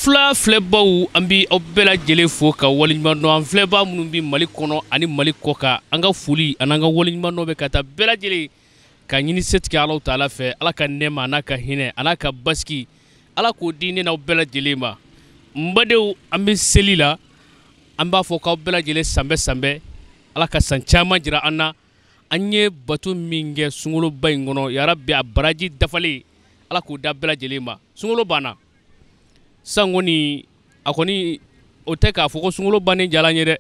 Serifula filɛbaw, an bɛ aw bɛɛ lajɛlen fo ka waleɲuman dɔn. An filɛbaa minnu bɛ Mali kɔnɔ ani Mali kɔ kan, an ka foli ani an ka waleɲuman dɔn bɛ ka taa bɛɛ lajɛlen ka ɲini setigi Alahu taala fɛ. Ala ka nɛɛma a n'a ka hinɛ a n'a ka basigi, Ala k'o di ne n'aw bɛɛ lajɛlen ma. N badenw, an bɛ seli la, an b'a fɔ k'aw bɛɛ lajɛlen sanbɛ sanbɛ, Ala ka san caman jira an na. An ye bato min kɛ sunkaloba in kɔnɔ, yarabi a baraji dafalen, Ala k'o da bɛɛ lajɛlen ma. Sunkalo banna san kɔni, a kɔni o tɛ k'a fɔ ko sunkalo bannen diyara an ye dɛ,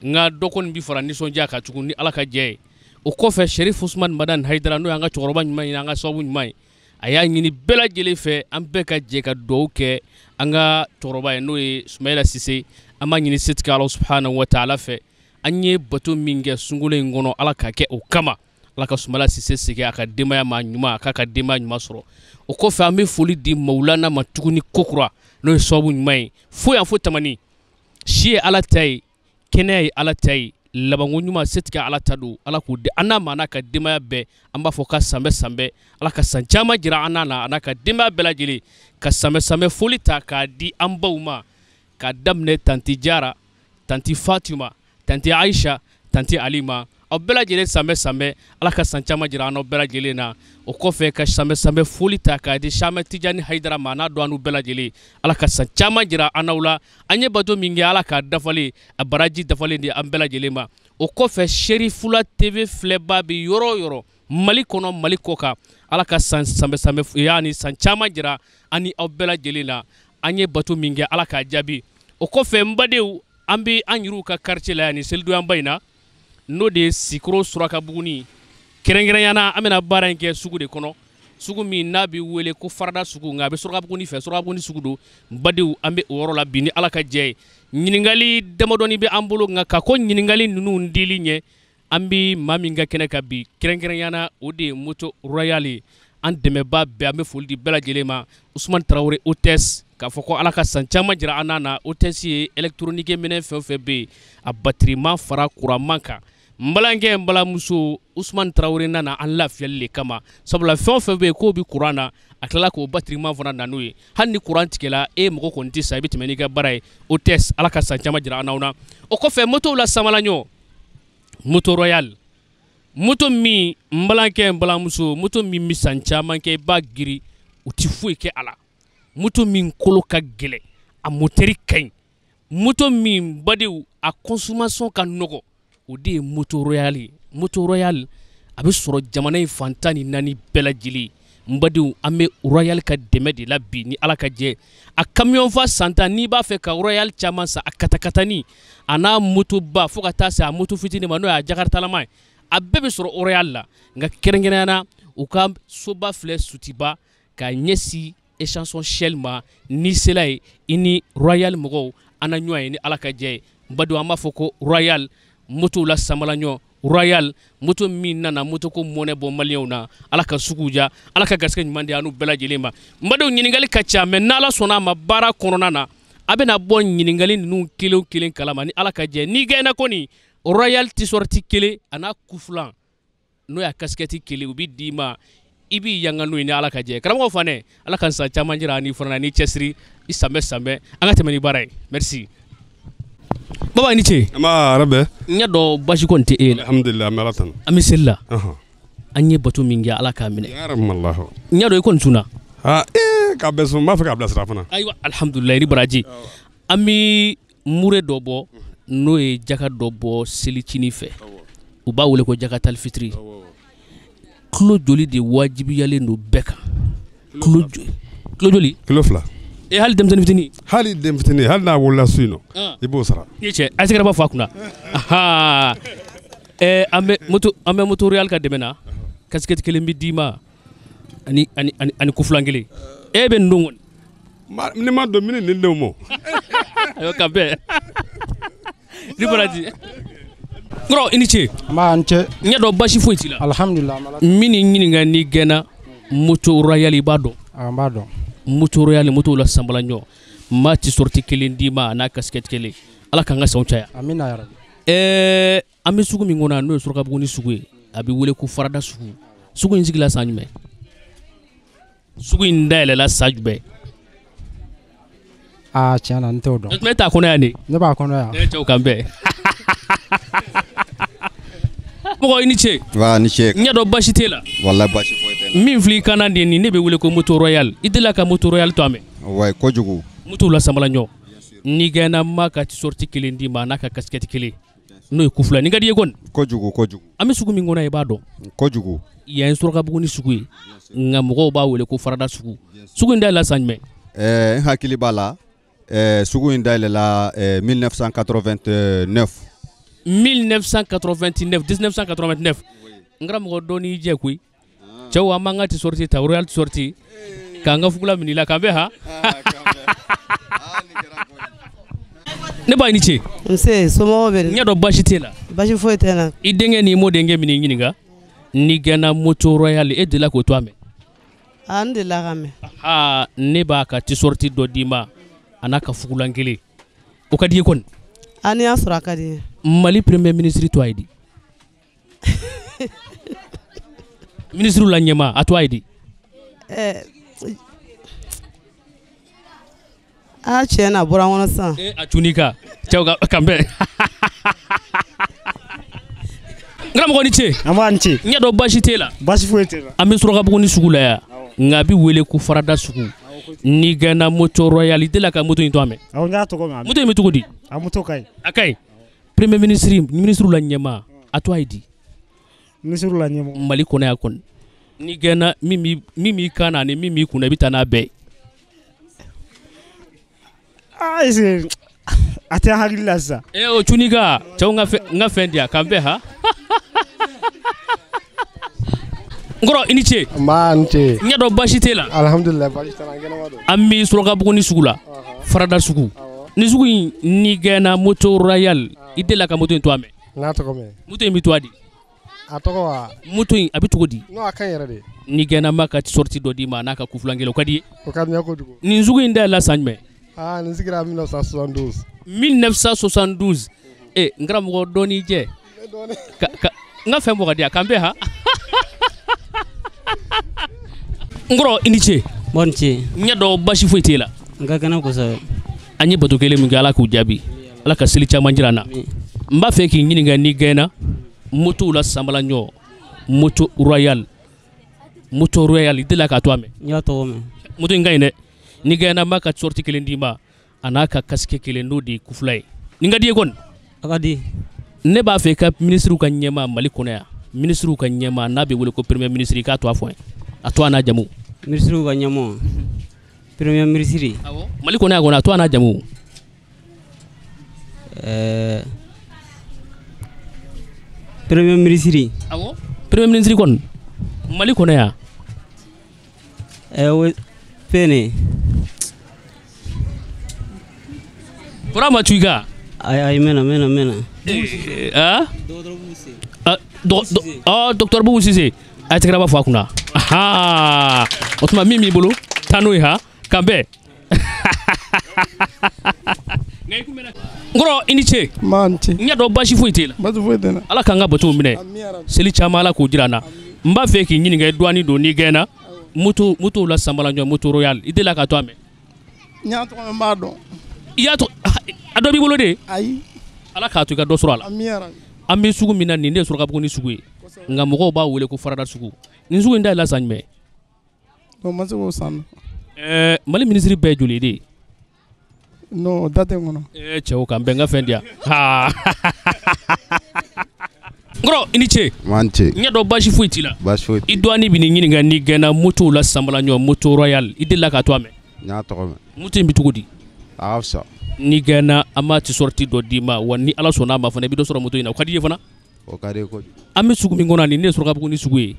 nka dɔ kɔni bi fara nisɔndiya kan tugun ni Ala ka jɛ ye. O kɔfɛ, Serif Usumani Madani Hayidara, n'o y'an ka cɛkɔrɔba ɲuman ye, an ka sababu ɲuman ye, a y'a ɲini bɛɛ lajɛlen fɛ an bɛɛ ka jɛ ka dugawu kɛ an ka cɛkɔrɔba ye, n'o ye Sumayila Sise. An b'a ɲini setigi Ala subahanahu wa taala fɛ, an ye bato min kɛ sunkalo in kɔnɔ, Ala ka kɛ o kama. Ala ka Sumayila Sise segin a ka denbaya ma ɲuman, a k'a ka denbaya ɲuman sɔrɔ. O kɔfɛ, an bɛ foli di Mawulana ma tuguni kokura, n'o ye sababu ɲuman ye fo yan fo Tamani. Si ye Ala ta ye, kɛnɛya ye Ala ta ye, labanko ɲuman setigi Ala ta don, Ala k'o di an n'a ma n'a ka denbaya bɛɛ. An b'a fɔ ka sanbɛ sanbɛ, Ala ka san caman jira an n'a la, a n'a ka denbaya bɛɛ lajɛlen. Ka sanbɛ sanbɛ foli ta k'a di an baw ma, k'a daminɛ tanti Jara, tanti Fatima, tanti Aisha, tanti Alima, aw bɛɛ lajɛlen sanbɛ sanbɛ, Ala ka san caman jira an n'aw bɛɛ lajɛlen na. O kɔfɛ, ka sanbɛ sanbɛ foli ta k'a di Samɛ Tijani Hayidara ma, n'a dɔn an bɛɛ lajɛlen, Ala ka san caman jira an n'aw la. An ye bato min kɛ, Ala k'a dafalen, a baraji dafalen di an bɛɛ lajɛlen ma. O kɔfɛ, Serifula TV filɛba bɛ yɔrɔ o yɔrɔ Mali kɔnɔ, Mali kɔ kan, Ala ka san sanbɛ sanbɛ yaani san caman jira an ni aw bɛɛ lajɛlen na. An ye bato min kɛ, Ala k'a jaabi. O kɔfɛ, n badenw, an bɛ an yɛrɛw ka quartier la yan ni selidoyanba in na, n'o de ye Sikoro Surakabuguni. Kɛrɛnkɛrɛnya na, an bɛna baara in kɛ sugu de kɔnɔ, sugu min n'a bɛ wele ko Farada sugu, nka a bɛ Surakabuguni fɛ, Surakabuguni sugu don. N badenw, an bɛ o yɔrɔ la bi ni Ala ka jɛ ye. Ɲininkali damadɔni bɛ an bolo, nka ka ko ɲininkali ninnu dili ɲɛ, an bɛ maa min ka kɛnɛ kan bi, kɛrɛnkɛrɛnya na, o de ye Moto Royal ye. An dɛmɛba bɛɛ, an bɛ foli di bɛɛ lajɛlen ma. Usumani Tarawele Hôtesse, k'a fɔ ko Ala ka san caman jira an na. Hôtesse ye électronique minɛn fɛn o fɛn bɛ yen, a batiriman fara kuranman kan. N balimakɛ, n balimamuso, Usumani Tarawele nana an lafiyali de kama, sabula fɛn o fɛn bɛ yen k'o bɛ kuran na, a tilala k'o batiriman fana na n'o ye. Hali ni kuran tigɛla e mɔgɔ kɔni tɛ sa, i bɛ tɛmɛ n'i ka baara ye. Hôtesse, Ala ka san caman jira an n'aw na. O kɔfɛ, motow la samalaɲɔ, Moto Royal, moto min, n balimakɛ, n balimamuso, moto min bɛ san caman kɛ, i b'a giri, u ti foyi kɛ a la, moto min kolo ka gɛlɛn, a motɛri ka ɲi, moto min badenw a consommation ka nɔgɔ, o de ye Moto Royal ye. Moto Royal a bɛ sɔrɔ jamana in fan 14 bɛɛ lajɛlen. N badenw, an bɛ Royal ka dɛmɛ de la bi ni Ala ka jɛ. A camion fa santa, n'i b'a fɛ ka Royal caman san, a katakatani a n'a motoba fo ka taa se a moto fitinin ma, n'o y'a jakartalama ye, a bɛɛ bɛ sɔrɔ Royal la. Nka kɛrɛnkɛrɛnnenya na, u ka soba filɛ Sotiba, ka ɲɛsin échanson Shell ma. N'i sela yen, i ni Royal mɔgɔw an na ɲɔgɔn ye ni Ala ka jɛ ye. N badenw, an b'a fɔ ko Royal motow la samalaɲɔ, Royal moto min nana moto ko mɔnɛ bɔ maliyɛnw na. Ala ka sugu ja, Ala ka garisɛgɛ ɲuman di an n'u bɛɛ lajɛlen ma. N badenw, ɲininkali ka ca, mɛ n'Ala sɔnna a ma, baara kɔnɔna na, a bɛna bɔ ɲininkali ninnu kelen o kelen kalama ni Ala ka jɛ. N'i gɛnna kɔni, Royal t-shirt kelen a n'a kufulan, n'o y'a casquette kelen, u bɛ d'i ma, i b'i yanga n'o ye ni Ala ka jɛ. Karamɔgɔ Fanɛ, Ala ka san caman jira ani fana ni cɛsiri, i sanbɛ sanbɛ, an ka tɛmɛ ni baara ye. Merci baba, i ni ce. An b'a arabe. N y'a dɔn basi kɔni tɛ e la. Alhamdulilah, an bɛ Ala tanu. An bɛ seli la. An ye bato min kɛ, Ala k'a minɛ. Ya Rabbi Allah. N y'a dɔn i kɔni sunna. Aa ee, k'a bɛɛ sun, n b'a fɛ k'a bilasira fana. Ayiwa, alhamdulilah, i ni baraji. An bɛ mure dɔ bɔ, n'o ye jaka dɔ bɔ selicinin fɛ, u b'a wele ko jakatal fitiri. Kilo joli de wajibiyalen don bɛɛ kan? Kilo kilo joli? Kilo 2. E, hali denmisɛnnin fitinin? Hali den fitinin, hali n'a wolola su in nɔ, i b'o sara. I ye cɛ, a ye sɛgɛrɛ bɔ fa kunna. An bɛ Moto Royal ka dɛmɛ na, casquette kelen bɛ d'i ma ani kufulan kelen. E bɛ nin don kɔni? Ni ma don, mini nin denw ma. Ayiwa, ka bɛn ni baraji. Kɔrɔ, i ni ce. An b'a n ce. N y'a dɔn basi foyi t'i la. Alhamdulilah. N bɛ nin ɲininka, n'i gɛnna Moto Royal, i b'a dɔn? An b'a dɔn. Moto Royal, moto la sanbalaɲɔ, maa t-shirt kelen d'i ma a n'a casquette kelen. Ala k'an ka sanw caya. Amina ya Rabbi. An bɛ sugu min kɔnɔ, n'o ye Surakabuguni sugu ye, a bɛ wele ko Farada sugu. Sugu in sigila san jumɛn? Sugu in dayɛlɛla san jumɛn? Aa tiɲɛ na n t'o dɔn. Ne t'a kɔnɔ yan de. Ne b'a kɔnɔ yan. Ne cɛw kan bɛn. Mɔgɔ i ni ce. Wa ni ce. N y'a dɔn baasi t'e la. Walahi baasi foyi tɛ n na. Min filɛ i kan na nin ne bɛ wele ko moto royal. I delila ka moto royal to a mɛn? Wayi kojugu. Moto la samala ɲɔ. N'i gɛnna n b'a ka t-shirt kelen d'i ma a n'a ka casquette kelen. N'o ye kufula nin ka di i ye kɔni. Kojugu kojugu. An bɛ sugu min kɔnɔ i b'a dɔn. Kojugu. Yan ye Surakabugu sugu ye. Nka mɔgɔw b'a wele ko Farada sugu. Sugu in dayɛlɛla san jumɛn? N hakili b'a la sugu in dayɛlɛla 1989. 1989 1989. N karamɔgɔ dɔɔni y'i jɛ koyi. Cɛw an b'an ka t-shirt ta royal t-shirt k'an ka fugula minɛ i la k'an bɛn han. Ne ba i ni ce. Nse somɔgɔw bɛ di? N y'a dɔn baasi t'e la. Baasi foyi tɛ n na. I denkɛ n'i mɔdenkɛ min y'i ɲininka n'i gɛnna moto royal e delila k'o to a mɛn? Aa n delila k'a mɛn. Aa ne b'a ka t-shirt dɔ d'i ma a n'a ka fugulan kelen o ka di i ye kɔni? Aa n'i y'a sɔrɔ a ka di n ye. Mali premier ministre tɔgɔ ye di? Ministre la ɲɛmaa a tɔgɔ ye di? Aa tiɲɛ na a bɔra n kɔnɔ sisan. A cun'i kan cɛw ka kan bɛn. N karamɔgɔ ni ce. An b'a ni ce. N y'a dɔn baasi t'e la. Baasi foyi tɛ n na. An bɛ Surakabugu ni sugu la yan. Nka a bɛ wele ko Farada sugu. N'i gɛnna moto royal i delila ka moto in to a mɛn? Awɔ n y'a tɔgɔ mɛn. Moto in bɛ cogo di? A moto ka ɲi. A ka ɲi. Premier ministre ministre la ɲɛmaa a tɔgɔ ye di? Ministre la ɲɛmɔgɔ. Mali kɔnɔ yan kɔni. N'i gɛnna min b'i kan na ani min b'i kunna i bɛ taa n'a bɛɛ ye. Aa est-ce que a tɛ n hakili la sisan. O cun'i kan cɛw n ka fɛn di yan k'an bɛn han. N kɔrɔ i ni ce. Nba ni ce. N y'a dɔn baasi t'e la. Alihamudulilayi baasi tɛ n na, kɛnɛma don. An bɛ Surakabugu ni sugu la. Farada sugu. Ni sugu in n'i gɛnna moto royal i delila ka moto in to a mɛn? N y'a tɔgɔ mɛn. Moto in bɛ to a di? A tɔgɔ wa? Moto in a bɛ cogo di? Non a ka ɲi yɛrɛ de. N'i gɛnna n b'a ka t-shirt dɔ d'i ma a n'a ka kufulan kelen o ka di i ye? O ka di n ye kojugu. Nin sugu in dayɛlɛla san jumɛn? Aa nin sigira 1972. 1972. N karamɔgɔ dɔɔni jɛ. N ka fɛn bɔ ka di yan k'an bɛn han. N kɔrɔ i ni ce. Bon ni ce. N y'a dɔn baasi foyi t'e la. N ka kɛnɛ kosɛbɛ. An ye bato kelen min kɛ Ala k'u jaabi. Ala ka seli caman jira an na. N b'a fɛ k'i ɲininka n'i gɛnna motow la sanbala ɲɔ moto royal moto royal i delila k'a to a mɛn? N y'a tɔgɔ mɛn. Moto in ka ɲi dɛ. N'i gɛnna n b'a ka t-shirt kelen d'i ma a n'a ka casque kelen n'o de ye kufula ye. Nin ka di i ye kɔni? A ka di. Ne b'a fɛ i ka ministre ka ɲɛmaa Mali kɔnɔ yan ministre ka ɲɛmaa n'a bɛ wele ko premier ministre i k'a to a fɔ n ye. A to a n'a jamu. Ministre ka ɲɛmɔgɔ premier ministre. Awɔ Mali kɔnɔ yan kɔni a to a n'a jamu. Premier ministre. Awɔ premier ministre kɔni Mali kɔnɔ yan. O fɛn Kɔrɔ ma tu i kan. Ayi n mɛna n mɛna n mɛna. Docteur Boubou Cissé a ye tɛgɛrɛ b'a fɔ a kunna. O tuma min b'i bolo taa n'o ye han k'an bɛn. N kɔrɔ i ni ce. Nba ni ce. N y'a dɔn baasi foyi t'e la. Baasi foyi tɛ n na. Ala k'an ka batow minɛ. Seli caman Ala k'o jira an na. N b'a fɛ k'i ɲininka i dɔɔnin don n'i gɛnna moto la sanbala ɲɔ moto royal i delila k'a to a mɛn? N y'a tɔgɔ mɛn n b'a dɔn. I y'a tɔgɔ a dɔ b'i bolo de? Ayi. Ala k'a to i ka dɔ sɔrɔ a la. An bɛ sugu min na nin de ye Surakabugu ni sugu ye. Nka mɔgɔw b'a wele ko Farada sugu. Nin sugu in dayɛlɛla san jumɛn? Non n ma se k'o san dɔn. Mali ministre bɛɛ ye joli ye de? Non o da tɛ n kɔnɔ. Cɛw k'an bɛn n ka fɛn di yan. N kɔrɔ i ni ce. N ce. N y'a dɔn baasi foyi t'i la. Baasi foyi I dɔɔnin bɛ n'i ɲininka n'i gɛnna motow la sanbala ɲɔ moto royal i delila k'a to a mɛn? N y'a tɔgɔ mɛn. Moto in bɛ cogo di? A ka fisa. N'i gɛnna an b'a t-shirt dɔ d'i ma wa ni Ala sɔnna a ma fana i bɛ dɔ sɔrɔ moto in na o ka di i ye fana? O ka di n ye kojugu. An bɛ sugu min kɔnɔ nin de ye Surakabugu ni sugu ye.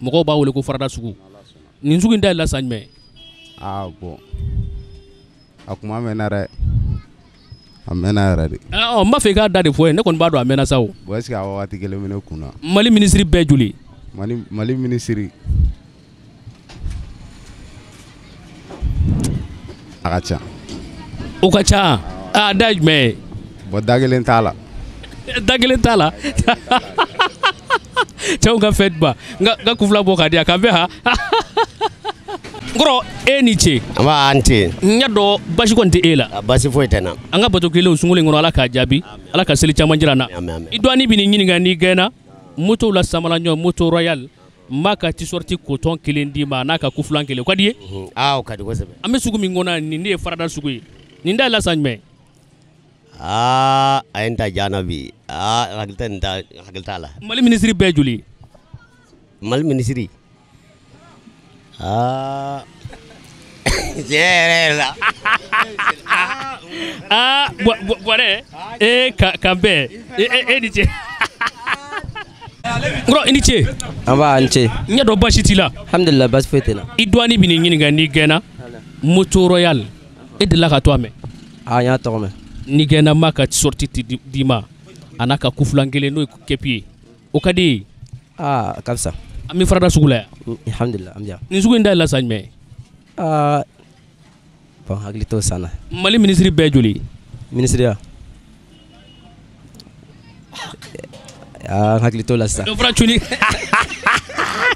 Mɔgɔw b'a wele ko Farada sugu. Nin sugu in dayɛlɛla san jumɛn? Aa bon a kuma mɛnna dɛ. A mɛnna yɛrɛ de. N b'a fɛ i k'a da de fɔ n ye ne kɔni b'a dɔn a mɛnna sa o. Bon est-ce que a wagati kelen bɛ ne kun na? Mali ministre bɛɛ joli? Mali ministre a ka ca. O ka ca. A da ye jumɛn ye? Bon da kelen t'a la. Da kelen t'a la. Cɛw ka fɛn ba n ka kunfila bɔ k'a di yan k'an bɛn han. N kɔrɔ e ni ce. Nba an ce. N y'a dɔn basi kɔni tɛ e la. Basi foyi tɛ n na. An ka bato kelen sunkalo in kɔnɔ Ala k'a jaabi. Ala ka seli caman jira an na. I dɔgɔnin bɛ nin ɲininka n'i gɛnna moto la samala ɲɔ moto royal n b'a ka t-shirt coton kelen d'i ma a n'a ka kufulan kelen o ka di i ye. Aa o ka di kosɛbɛ. An bɛ sugu min kɔnɔ nin de ye farada sugu ye nin dayɛlɛla san jumɛn. Aa a ye n ta ja na bi aa hakili tɛ nin ta hakili t'a la. Mali minisiri bɛɛ joli. Mali minisiri aa tiɲɛ yɛrɛ yɛrɛ la. Aa Buwarɛ ee ka bɛn e ni ce. N kɔrɔ i ni ce. Nba a ni ce. N y'a dɔn baasi t'i la. Alhamdulilayi baasi foyi tɛ n na. I dɔgɔnin bɛ nin ɲininka n'i gɛnna moto royal e delila ka to a mɛn. Aa n y'a tɔgɔ mɛn. N'i gɛnna n b'a ka t-shirt d'i ma a n'a ka kufulan kelen n'o ye képi ye o ka di e ye. Aa a ka fisa. An bɛ farada sugu la yan. Alhamdulilayi an bɛ yan. Nin sugu in dayɛlɛla san jumɛn. Aa bon hakili t'o san na. Mali minisiri bɛɛ joli. Minisiriya. Aa n hakili t'o la sisan. Dɔ fara cuni.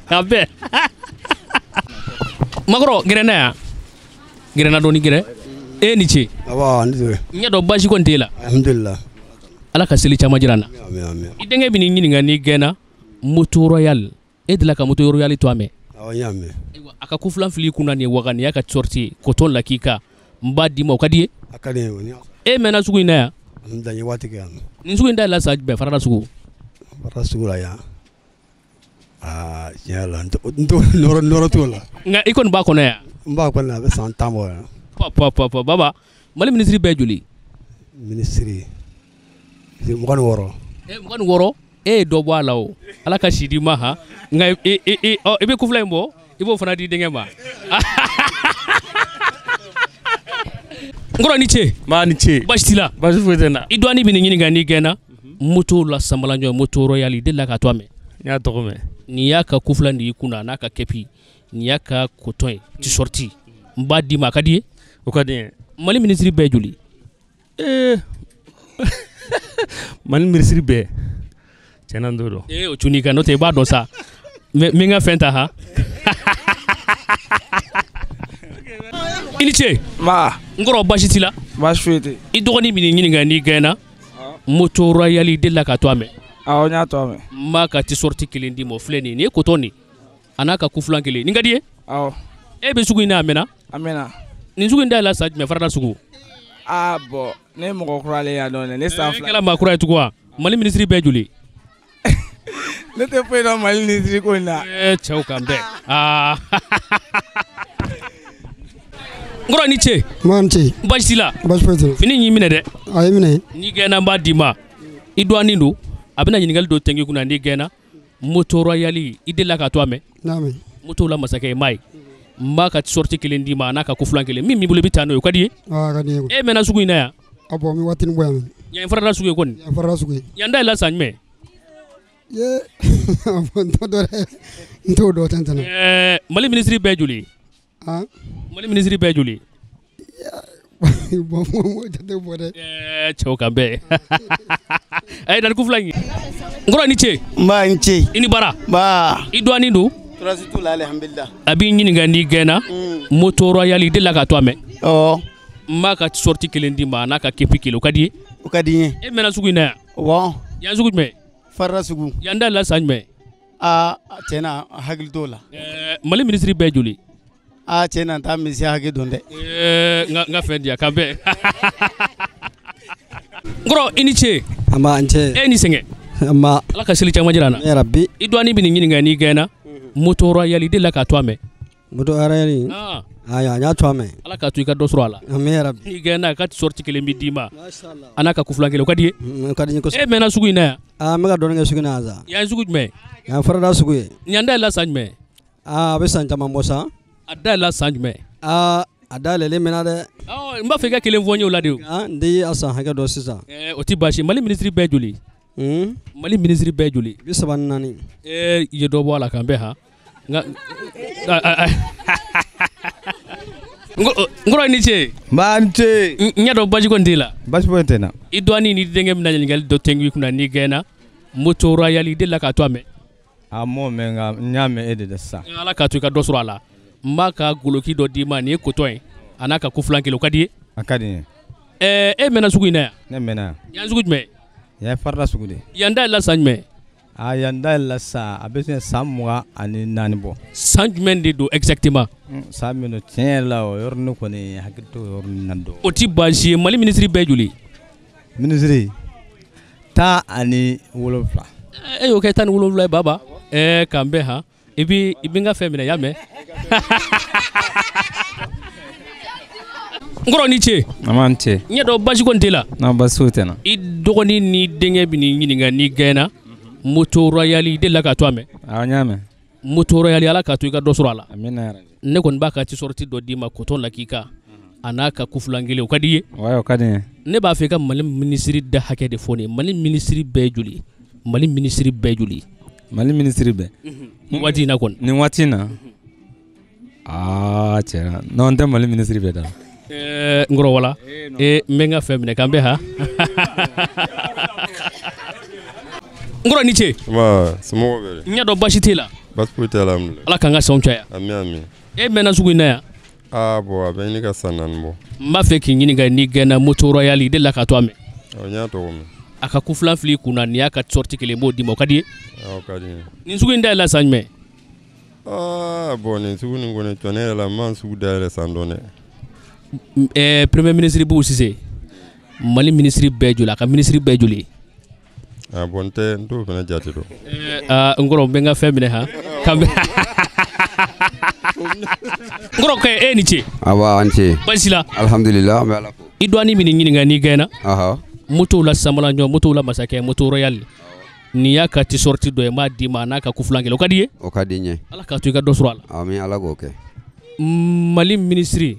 A bɛɛ. Makɔrɔ gɛrɛ n na yan. Gɛrɛ n na dɔɔni gɛrɛ. E ni ce. Awɔ ni ce. N y'a dɔn baasi kɔni t'e la. Alhamdulilayi. Ala ka seli caman jira an na. Ami ami. I denkɛ bɛ n'i ɲininka n'i gɛnna moto royal e delila ka moto royal to a mɛn. Awɔ n y'a mɛn. Ayiwa a ka kufulan fili i kunna nin ye waga nin y'a ka t-shirt ye coton lakika n b'a d'i ma o ka di i ye. A ka di n ye. E mɛnna sugu in na yan. Alhamdulilayi n ye waati kɛ yan. Nin sugu in dayɛlɛla san jumɛn farada sugu. Farada sugu la yan. Aa tiɲɛ yɛrɛ la n t'o nɔrɔ t'o la. Nka i kɔni b'a kɔnɔ yan. N b'a kɔnɔ a bɛ san 10 bɔ yan. Pa pa pa baba Mali minisiri bɛɛ joli. Minisiri 26. 26 e ye dɔ bɔ a la o Ala ka si d'i ma han nka i bɛ kufulan in bɔ i b'o fana di denkɛ ma. N kɔrɔ ni ce. Nba ni ce. Baasi t'i la. Baasi foyi tɛ n na. I dɔgɔnin bɛ nin ɲininka n'i gɛnna moto la samala ɲɔ moto royal i delila ka to a mɛn. N y'a tɔgɔ mɛn. Nin y'a ka kufulan de y'i kunna a n'a ka képi nin y'a ka coton ye t-shirt n b'a d'i ma a ka di i ye. O ka di n ye. Mali minisiri bɛɛ joli. Mali minisiri bɛɛ tiɲɛ na n t'o dɔn. Ee o cun'i kan n'o tɛ i b'a dɔn sa n bɛ n ka fɛn ta han. I ni ce. Nba. N kɔrɔ baasi t'i la. Baasi foyi tɛ. I dɔgɔnin bɛ n'i ɲininka n'i gɛnna moto royal i delila ka to a mɛn. Awɔ n y'a to a mɛn. N b'a ka t-shirt kelen d'i ma o filɛ nin ye nin ye coton nin a n'a ka kufulan kelen nin ka di i ye. Awɔ. E bɛ sugu in na a mɛnna. A mɛnna. Nin sugu in dayɛlɛla san jumɛn farada sugu. Aa bɔn ne ye mɔgɔ kura le yan dɔɔnin ne san 2. E kɛra maa kura ye tugun wa Mali minisiri bɛɛ joli. Ne tɛ foyi dɔn Mali minisiri ko in na. Ee cɛw kan bɛn aa. N kɔrɔ ni ce. Nba ni ce. Baasi t'i la. Baasi foyi tɛ n na. Fini in y'i minɛ dɛ. A ye minɛ. N'i gɛnna n b'a d'i ma i dɔgɔnin don a bɛna ɲininkali dɔ tɛnku i kunna n'i gɛnna moto royal i delila ka to a mɛn. N y'a mɛn. Moto la masakɛ ye m'a ye. N b'a ka t-shirt kelen d'i ma a n'a ka kufulan kelen min b'i bolo i bɛ taa n'o ye o ka di i ye. Awɔ a ka di n ye. E mɛnna sugu in na yan. A bɔn n bɛ waatinin bɔ yan. Yan ye farada sugu ye kɔni. Yan farada sugu ye. Yan dayɛlɛla san jumɛn. Ye n t'o dɔn dɛ n t'o dɔn tɛntɛn. Ɛɛ Mali minisiri bɛɛ joli. Han. Mali minisiri bɛɛ joli. Bɔn m'o jate bɔ dɛ. Ɛɛ cɛw kan bɛn. A ye na ni kufulan ye. N kɔrɔ i ni ce. Nba i ni ce. I ni baara. Nba. I dɔgɔnin don. Tɔɔrɔ t'u la alihamudulila. A b'i ɲininka n'i gɛnna moto royal i delila ka to a mɛn. Awɔ. N b'a ka t-shirt kelen d'i ma a n'a ka képi kelen o ka di i ye. O ka di n ye. E mɛnna sugu in na yan. Awɔ. Yan sugu jumɛn. Farada sugu. Yan dayɛlɛla san jumɛn. Aa tiɲɛ na hakili t'o la. Ɛɛ Mali minisiri bɛɛ joli. Aa tiɲɛ na n t'a minisiri hakɛ dɔn dɛ. Ɛɛ n ka fɛn di yan k'an bɛn. N kɔrɔ i ni ce. Nba a ni ce. E ni sɛgɛn. Nba. Ala ka seli caman jira an na. Yarabi. I dɔgɔnin bɛ nin ɲininka n'i gɛnna moto royal i delila ka to a mɛn. Moto royal. Ayi n y'a to a mɛn. Ala k'a to i ka dɔ sɔrɔ a la. Ami yarabi. N'i gɛnna a ka t-shirt kelen bɛ d'i ma. A n'a ka kufulan kelen o ka di i ye. O ka di n ye kosɛbɛ. E mɛnna sugu in na yan. Aa n bɛ ka dɔɔnin kɛ sugu in na yan sa. Yan ye sugu jumɛn. Yan farada sugu ye. Yan dayɛlɛla san jumɛn. Aa a bɛ san caman bɔ sa. A dayɛlɛla san jumɛn. Aa a dayɛlɛlen mɛnna dɛ. Ɔ n b'a fɛ i ka kelen fɔ n ye o la de o. N tɛ a san hakɛ dɔn sisan. Ɛɛ o tɛ baasi ye Mali minisiri bɛɛ joli. Mali minisiri bɛɛ joli. 34. Ee i ye dɔ bɔ a la k'an bɛn han. Nka n kɔrɔ i ni ce. Nba ni ce. N y'a dɔn baasi kɔni t'e la. Baasi foyi tɛ n na. I dɔgɔnin n'i denkɛ bɛna ɲininkali dɔ tɛnku i kunna n'i gɛnna moto royal i delila k'a to a mɛn. A m'o mɛn nka n y'a mɛn e de la sisan. Ala k'a to i ka dɔ sɔrɔ a la. N b'a ka goloki dɔ d'i ma, nin ye coton ye a n'a ka kufulan kelen, o ka di ye? A ka di n ye. E mɛnna sugu in na yan? Ne mɛnna yan. Yan sugu jumɛn? Yan ye farida sugu de ye. Yan dayɛlɛla san jumɛn? A yan dayɛlɛla san, a bɛ se san 24 bɔ. San jumɛn de don exactement? San min don, tiɲɛ yɛrɛ la, o yɔrɔnin kɔni hakili t'o yɔrɔnin na dɔn. O ti baasi ye. Mali minisiri bɛɛ joli? Minisiri 17. E y'o kɛ 17 ye baba. K'an bɛn han. I bɛ n ka fɛn minɛ, y'a mɛn? N kɔrɔ ni ce. An b'an ce. N ɲɛ dɔn basi kɔni t'e la. Non, basi foyi tɛ n na. I dɔgɔnin n'i denkɛ bɛ n'i ɲininka n'i gɛnna. Moto Royal i delila k'a to a mɛn? Awɔ, n y'a mɛn. Moto Royal, Ala k'a to i ka dɔ sɔrɔ a la. Amina yarabi. Ne kɔni b'a ka t-shirt dɔ d'i ma coton la k'i ka a n'a ka kufulan kelen, o ka di i ye? Ouais, o ka di n ye. Ne b'a fɛ i ka Mali minisiri da hakɛ de fɔ ne ye. Mali minisiri bɛɛ ye joli ye? Mali minisiri bɛɛ ye joli ye? Mali minisiri bɛɛ. Nin waati in na kɔni. Nin waati in na? Aa, tiɲɛ na. Non, n tɛ Mali minisiri bɛɛ da. N kɔrɔ wala. N bɛ n ka fɛn minɛ k'an bɛn han. N kɔrɔ ni ce. Nba, somɔgɔw bɛ di? N ɲɛ dɔn basi t'e la. Basi foyi tɛ, alhamdulilayi. Ala k'an ka sanw caya. Ami ami. E mɛnna sugu in na yan? Aa bon, a bɛ ɲini ka san 4 bɔ. N b'a fɛ k'i ɲininka n'i gɛnna Moto Royal, i delila k'a to a mɛn? Awɔ, n y'a tɔgɔ mɛn. A ka kufulan fili i kunna, nin y'a ka sortie kelen, n b'o d'i ma, o ka di i ye? Awɔ, o ka di n ye. Nin sugu in dayɛlɛla san jumɛn? Aa bon, nin sugu nin kɔni, tiɲɛ yɛrɛ la, n ma sugu dayɛlɛ san dɔn dɛ. Premier ministre Boubou Cissé, Mali ministre bɛɛ joli, a ka ministre bɛɛ joli? Ah bon, n tɛ, n t'o fana jate dɔn. N kɔrɔ, n bɛ n ka fɛn minɛ han. K'an bɛn. N kɔrɔ kɛ, e ni ce. Awa, an ce. Baasi la? Alhamdulillah, an bɛ Ala fo. I dɔgɔnin bɛ nin ɲininka n'i gɛnna. Ɔhɔ. Moto la samalanjɔ, moto la masakɛ, Moto Royal. Nin y'a ka t-shirt dɔ ye, n b'a d'i ma a n'a ka kufulan kelen, o ka di i ye? O ka di n ye. Ala k'a to i ka dɔ sɔrɔ a la. Ami, Ala k'o kɛ. Mali minisiri,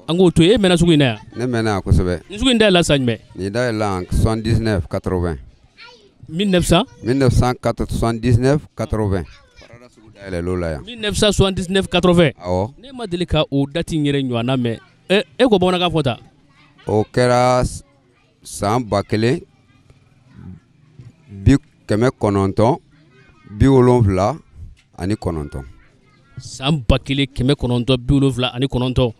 an k'o to yen, e mɛnna sugu in na yan? Ne mɛnna yan kosɛbɛ. Nin sugu in dayɛlɛla san jumɛn? Nin dayɛlɛla en 79 80. 1900? 1979 80. Dayɛlɛl'o la yan. 1979 80. Awɔ. Ne ma deli ka o date in yɛrɛ ɲɔgɔnna mɛn. E ko bamanankan fɔ ta? O kɛra san 1979. San 1979.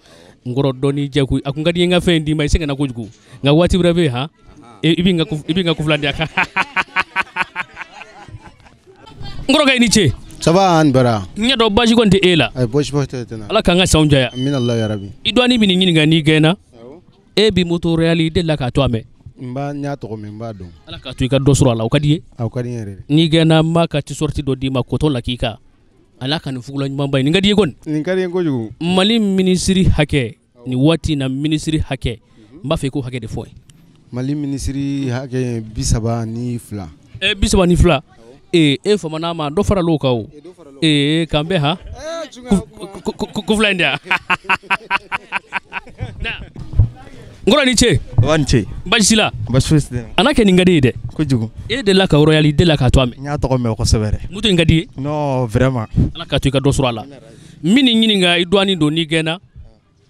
N kɔrɔ dɔɔni jɛ koyi. A kun ka di n ye n ka fɛn in d'i ma, i sɛgɛnna kojugu. Nka waati wɛrɛ bɛ yen han. I bɛ n ka kufulan di yan. N kɔrɔkɛ, i ni ce. Ça va, an bara. N ɲɛ dɔn basi kɔni tɛ e la. Ayi, basi foyi tɛ n na. Ala k'an ka sanw caya. Amina Allah ya rabi. I dɔgɔnin bɛ nin ɲininka n'i gɛnna. E bi Moto Royal, i delila k'a to a mɛn? N b'a, n y'a tɔgɔ mɛn, n b'a dɔn. Ala k'a to i ka dɔ sɔrɔ a la, o ka di i ye? A, o ka di n yɛrɛ de. N'i gɛnna, n b'a ka t-shirt dɔ d'i ma coton la k'i ka. Ala ka nin fugula ɲumanba ye, nin ka di i ye kɔni? Nin ka di n ye kojugu. Mali minisiri hakɛ, nin waati in na minisiri hakɛ, n b'a fɛ i k'o hakɛ de fɔ n ye. Mali minisiri hakɛ ye 32. 32. E famana ma, dɔ faral'o kan o. K'an bɛn han. Kufula in de yan. N kɔrɔ ni ce. Wa ni ce. Baasi la? Baasi foyi tɛ n na. A n'a kɛ nin ka di ye dɛ. Kojugu. E delila ka Royal, i delila k'a to a mɛn? N y'a tɔgɔ mɛn kosɛbɛ dɛ. Moto in ka di i ye? Non, vraiment. Ala k'a to i ka dɔ sɔrɔ a la. N bɛ nin ɲininka, i dɔgɔnin don n'i gɛnna,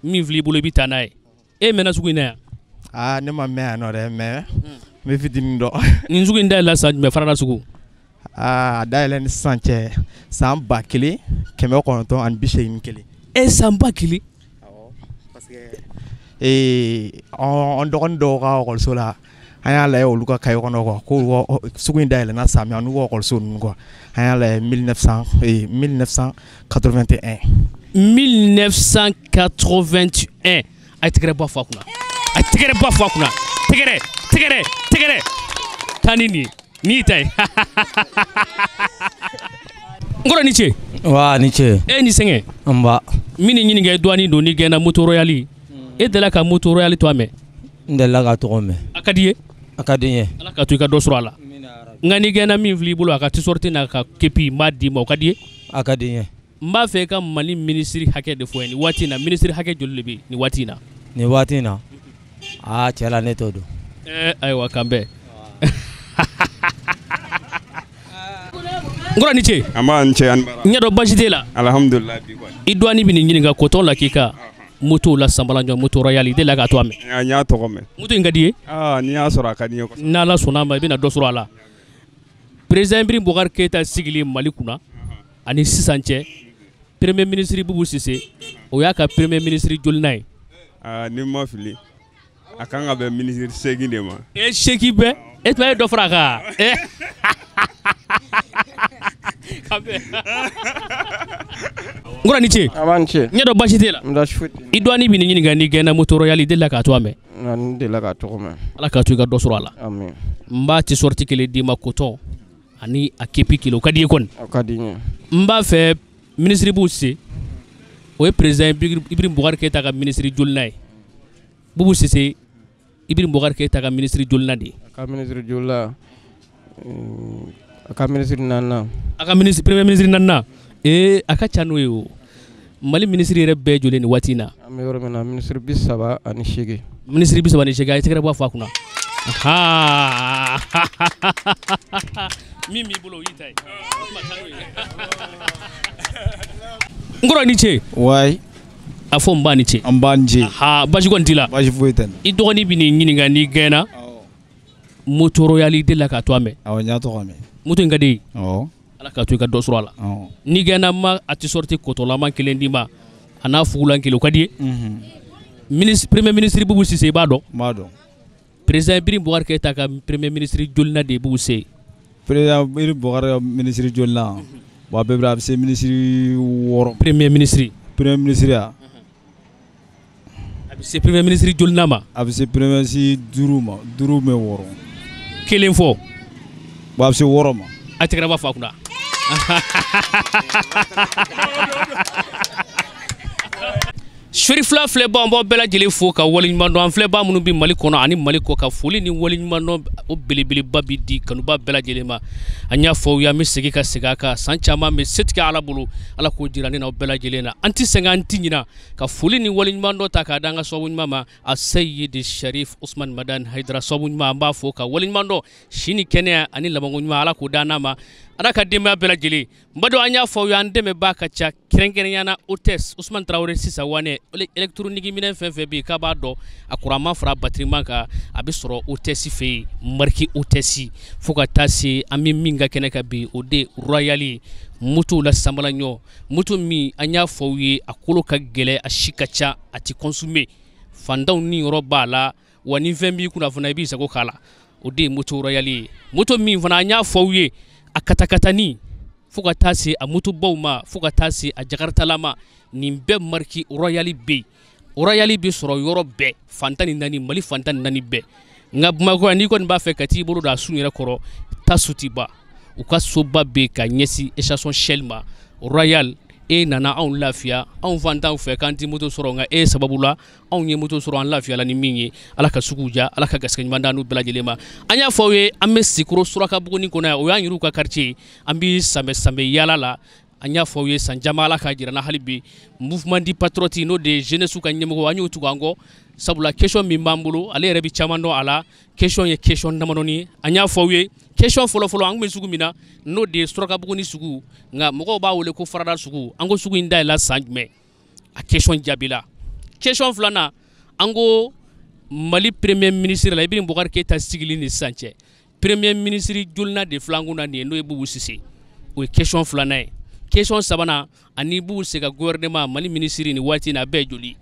min filɛ i bolo, i bɛ taa n'a ye. E mɛnna sugu in na yan? Aa, ne ma mɛn yan nɔ dɛ, mais n bɛ fitinin dɔn. Nin sugu in dayɛlɛla san jumɛn, Farada sugu? Aa, a dayɛlɛ ni sisan cɛ san 1981. E, san 1000? Awɔ, parce que an dɔgɔnin dɔw ka ekɔliso la, an y'a lajɛ olu ka cahier kɔnɔ quoi, ko sugu in dayɛlɛnna san min n'u ka ekɔliso ninnu quoi, an y'a lajɛ 1981. 1981. A ye tɛgɛrɛ ba fɔ a kunna. A ye tɛgɛrɛ ba fɔ a kunna. Tɛgɛrɛ, tɛgɛrɛ, tɛgɛrɛ. Taa ni nin ye. Nin y'i ta ye. N kɔrɔ ni ce. Wa ni ce. E ni sɛgɛn. Nba. Min ni ɲininka, i dɔgɔnin don n'i gɛnna Moto Royal. E delila ka Moto Royal to a mɛn? N delila k'a tɔgɔ mɛn. A ka di i ye? A ka di n ye. Ala k'a to i ka dɔ sɔrɔ a la. Nka n'i gɛnna, min filɛ i bolo, a ka t-shirt n'a ka képi, n b'a d'i ma, o ka di i ye? A ka di n ye. N b'a fɛ i ka Mali minisiri hakɛ de fɔ n ye nin waati in na, minisiri hakɛ joli de bɛ yen nin waati in na? Nin waati in na, aa cɛ la, ne t'o dɔn. Ayiwa, k'an bɛn. N kɔrɔ ni ce. An b'a ni ce, an bara. N ɲɛ dɔn basi t'e la. Alhamdulilayi, bi kɔni. I dɔgɔnin bɛ nin ɲininka coton la k'i ka moto la sanbalanjɔ, Moto Royal, i delila k'a to a mɛn? N y'a tɔgɔ mɛn. Moto in ka di i ye? Aa, n'i y'a sɔrɔ a ka di n ye kosɛbɛ. N'Ala sɔnn'a ma, i bɛna dɔ sɔrɔ a la. Président Ibrahim Boubacar Keita sigili Mali kunna ani sisan cɛ, Premier ministre Boubou Cissé o y'a ka premier ministre jolina ye? Ni ma fili, a kan ka bɛn ministre 8 de ma. E 8 bɛɛ? E tuma e ye dɔ fara a kan? N kɔrɔ ni ce. A b'a ni ce. N ɲɛ dɔn baasi t'e la. Baasi foyi tɛ. I dɔgɔnin bɛ nin ɲininka n'i gɛnna moto royal i delila k'a to a mɛn? N delila k'a tɔgɔ mɛn. Ala k'a to i ka dɔ sɔrɔ a la. Amin. N b'a t-shirt kelen d'i ma coton ani a képi kelen, o ka di i ye kɔni? O ka di n ye. N b'a fɛ ministre Boubou Cissé, o ye président Ibrahim Boubacar Keïta ka ministre jolina ye. Boubou Cissé, Ibrahim Boubacar Keïta ka ministre jolina de ye. A ka ministre jolina, a ka ministre naaninan. A ka ministre premier ministre naaninan. Ee a ka ca n'o ye o. Mali ministre yɛrɛ bɛɛ joli nin waati in na? An bɛ yɔrɔ min na, ministre 38. Ministre 38, a ye tɛgɛrɛ bɔ a fa kunna. Min b'i bolo o y'i ta ye. N kɔrɔ ni ce. Wayi. A fɔ n ba ni ce. N ba ni ce. Baasi kɔni t'i la? Baasi foyi tɛ n na. I dɔgɔnin bɛ n'i ɲininka n'i gɛnna. Moto royal i delila k'a to a mɛn? Awɔ, n y'a tɔgɔ mɛn. Moto in ka di i ye? Awɔ. Ala k'a to i ka dɔ sɔrɔ a la. N'i gɛnna, n ma a t-shirt kotɔlama kelen d'i ma a n'a fugulan kelen, o ka di i ye? Ministre premier ministre Boubou Cissé i b'a dɔn? N b'a dɔn. Président Ibrahim Boubacar Keïta ka premier ministre jolina de ye Boubou Cissé ye. Président Ibrahim Boubacar ka ministre jolina, bon à peu près a bɛ se ministre 6. Premier ministre. Premier ministre ya. A bɛ se premier ministre jolina ma? A bɛ se premier ministre 5 ma, 5 ou bien 6. Kelen fɔ. Bon a bɛ se 6 ma. A tɛgɛrɛ b'a fa kunna. Sori fila filɛbaw, an b'aw bɛɛ lajɛlen fo ka waleɲuman dɔn. An filɛbaa minnu bɛ Mali kɔnɔ ani Mali kɔ kan, foli ni waleɲuman dɔn o belebeleba bɛ di kanuba bɛɛ lajɛlen ma. An y'a fɔ aw ye, an bɛ segin ka segin a kan, san caman bɛ setigi Ala bolo, Ala k'o jira ne n'aw bɛɛ lajɛlen na. An tɛ sɛgɛn, an tɛ ɲina ka foli ni waleɲuman dɔn ta k'a da an ka sababu ɲuman ma, a Seyidi Sharif Usman Madani Hayidara, sababu ɲuman an b'a fo ka waleɲuman dɔn, si ni kɛnɛya ani labanko ɲuman Ala k'o d'an n'a ma, Ala ka denbaya bɛɛ lajɛlen. N badenw, an y'a fɔ aw ye, an dɛmɛbaa ka ca, kɛrɛnkɛrɛnnenya la hôtesse Usman Tarawele sisan wane électronique minɛn fɛn fɛn bɛ yen k'a b'a dɔn, a kuranman fara batiriman kan, a bɛ sɔrɔ hôtesse fɛ yen, marque hôtesse, fo ka taa se an bɛ min ka kɛnɛ kan bi, o de ye royal ye, motow la sanbala ɲɔ, moto min an y'a fɔ aw ye, a kolo ka gɛlɛn, a si ka ca, a ti consommer, fantanw ni yɔrɔ b'a la, wa ni fɛn b'i kunna fana i b'i sago k'a la, o de ye moto royal ye. Moto min fana an y'a fɔ aw ye, a katakatani fo ka taa se a motobaw ma, fo ka taa se a jakaritala ma, nin bɛɛ marque royal bɛ yen. Royal bɛ sɔrɔ yɔrɔ bɛɛ, fantan ni naani, Mali fantan ni naani bɛɛ. Nka Bamakɔ yan, n'i kɔni b'a fɛ ka t'i bolo don a sun yɛrɛ kɔrɔ, taa Sotiba, u ka soba bɛ yen ka ɲɛsin station Shell ma. Royal, e nana anw lafiya, anw fantanw fɛ k'an ti moto sɔrɔ, nka e sababu la anw ye moto sɔrɔ, an lafiyala ni min ye. Ala ka sugu ja, Ala ka garisɛgɛ ɲuman d'an n'u bɛɛ lajɛlen ma. An y'a fɔ aw ye, an bɛ Sikoro Surakabugunin kɔnɔ yan, o y'an yɛrɛw ka quartier ye, an bɛ sanbɛ sanbɛ yaala la. An y'a fɔ aw ye san caman, Ala k'a jira n na hali bi, mouvement du patriote n'o de ye jeunesse ka ɲɛmɔgɔ, an y'o tugu an kɔ, sabula question min b'an bolo, ale yɛrɛ bɛ caman dɔn a la. Question ye question damadɔni ye. An y'a fɔ aw ye, question fɔlɔfɔlɔ, an tun bɛ sugu min na, n'o de ye Surakabugunin sugu, nka mɔgɔw b'a wele ko Farada sugu. An ko sugu in dayɛlɛla san jumɛn? A question jaabila. Question filanan, an ko Mali premier ministre la, Ibrahim Boubacar Keïta sigili ni sisan cɛ, premier ministre jolina de filan kunna nin ye, n'o ye Boubou Cissé, o ye question filanan ye. Question sabanan, ani Boubou Cissé ka gouvernement Mali ministre ni waati in na, a bɛɛ ye joli?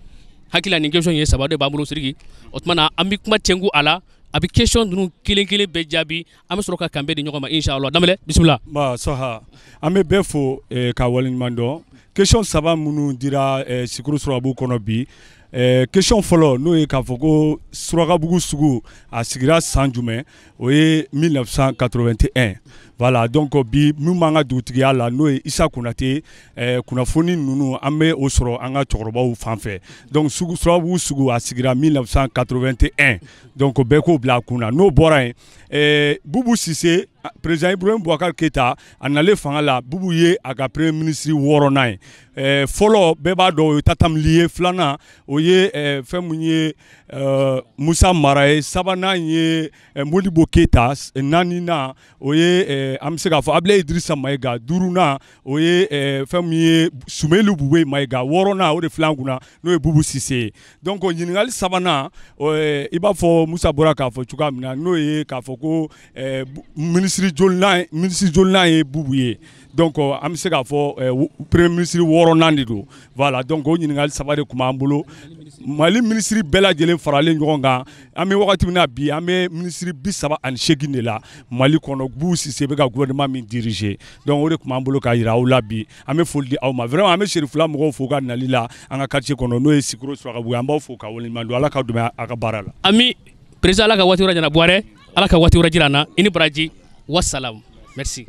Hakili la nin question ye saba de b'an bolo Sidiki. O tuma na an bɛ kuma cɛnku a la, a bɛ question ninnu kelen kelen bɛɛ jaabi, an bɛ sɔrɔ ka kanbɛn di ɲɔgɔn ma inshallah. Danbɛlɛ, bisimila. Ba Saha, an bɛ bɛɛ fo ka waleɲuman dɔn. Question saba minnu dira Sikoro Surakabugu kɔnɔ bi, question fɔlɔ n'o ye k'a fɔ ko Surakabugu sugu a sigira san jumɛn, o ye 1981. Voilà, donc bi min b'an ka dugutigiya la n'o ye Isa Konate, kunnafoni ninnu an bɛ o sɔrɔ an ka cɛkɔrɔbaw fan fɛ. Donc sugu Surakabugu sugu a sigira 1981, donc bɛɛ k'o bila a kun na. N'o bɔra yen, Boubou Cissé, président Ibrahim Boubacar Keïta a nalen fanga la, Boubou ye a ka premier ministre 6nan ye. Fɔlɔ bɛɛ b'a dɔn o ye Tatam Ly ye, filanan o ye fɛn mun ye Musa Mara ye, sabanan ye Modibo Keïta, naaninan o ye an bɛ se k'a fɔ Abdoulaye Idrissa Maïga, duurunan o ye fɛn min ye Soumeylou Boubèye Maïga, wɔɔrɔnan o de filɛ an kunna n'o ye Boubou Cissé ye. Donc ɲininkali sabanan, i b'a fɔ Musa bɔra k'a fɔ cogoya min na, n'o ye k'a fɔ ko minisiri jolinan ye Boubou ye. Donc an bɛ se k'a fɔ premier ministre wɔɔrɔnan de don. Voilà, donc o ɲininkali saba de tun b'an bolo. Mali minisiri bɛɛ lajɛlen faralen ɲɔgɔn kan, an bɛ wagati min na bi, an bɛ minisiri 38 de la Mali kɔnɔ. Boubou Cissé bɛ ka gouvernement min diriger. Donc o de tun b'an bolo k'a jira aw la bi. An bɛ foli di aw ma vraiment. An bɛ Serifula mɔgɔw fo ka nali la an ka quartier kɔnɔ, n'o ye Sikoro Surakabugu ye. An b'aw fo ka waleɲuman dɔn. Ala ka dɛmɛ a ka baara la. Ami président, Ala ka waati wɛrɛ jira Buwarɛ, Ala ka waati wɛrɛ jira an na. I ni baraji, wasalam, merci.